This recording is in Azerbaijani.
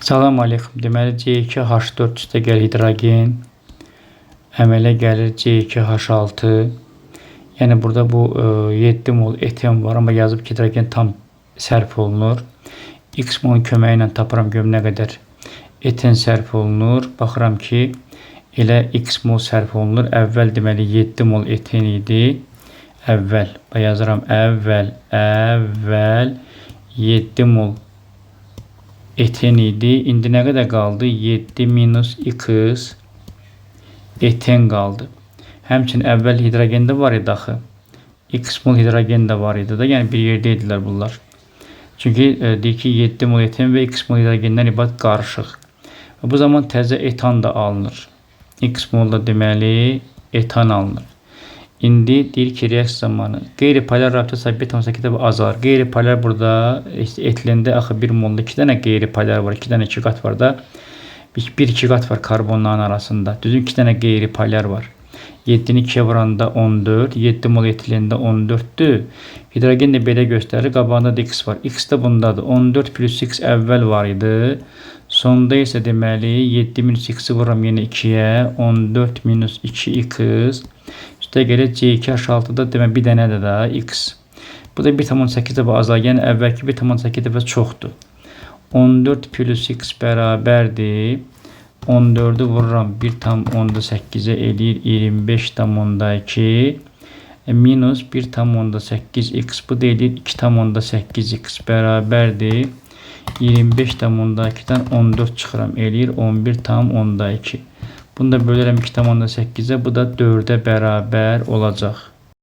Salam aleykum. Deməli C2H4 üstəgəl hidrogen əmələ gəlir C2H6. Yəni burada bu 7 mol eten var, amma yazıb ki, hidrogen tam sərf olunur. X molun köməyi ilə tapıram görüm nə qədər eten sərf olunur. Baxıram ki, elə X mol sərf olunur. Əvvəl deməli 7 mol eten idi. Əvvəl, yazıram əvvəl 7 mol eten idi. İndi nə qədər qaldı? 7 minus X eten qaldı. Həmçinin əvvəl hidrogen də var idi axı. X mol hidrogen də var idi da. Yəni bir yerdə idilər bunlar. Çünki deyir ki, 7 mol eten və X mol hidrogenden ibarət qarışıq. Bu zaman təzə etan da alınır. X mol da deməli etan alınır. İndi deyir ki, reaksiya zamanı qeyri-polar rabitə sayı 1,8 dəfə azalır. Qeyri-polar burada etilində axı 1 molda 2 dənə qeyri-polar var. 2 dənə 2 qat var da. 1-2 qat var karbonların arasında. Düzün 2 dənə qeyri-polar var. 7-ni 2-yə vuranda 14, 7 mol etilində 14-dür. Hidrogen də belə göstərir. Qabağında da X var. X də bundadır. 14 plus X əvvəl var idi. Sonda isə deməli 7 minus X-i vururam yenə 2-yə. 14 minus 2x. Üstə gəlir C2H6-da demək bir dənədir də X. Bu da 1,8 dəfə azalır. Yəni əvvəlki 1,8 dəfə çoxdur. 14 plus X bərabərdir. 14-ü vururam 1,8-ə eləyir 25,2 minus 1,8x. Bu da eləyir 2,8x bərabərdir. 25,2-dən 14 çıxıram. Eləyir 11,2. Bunu da bölürəm 2,8-ə. Bu da 4-ə bərabər olacaq.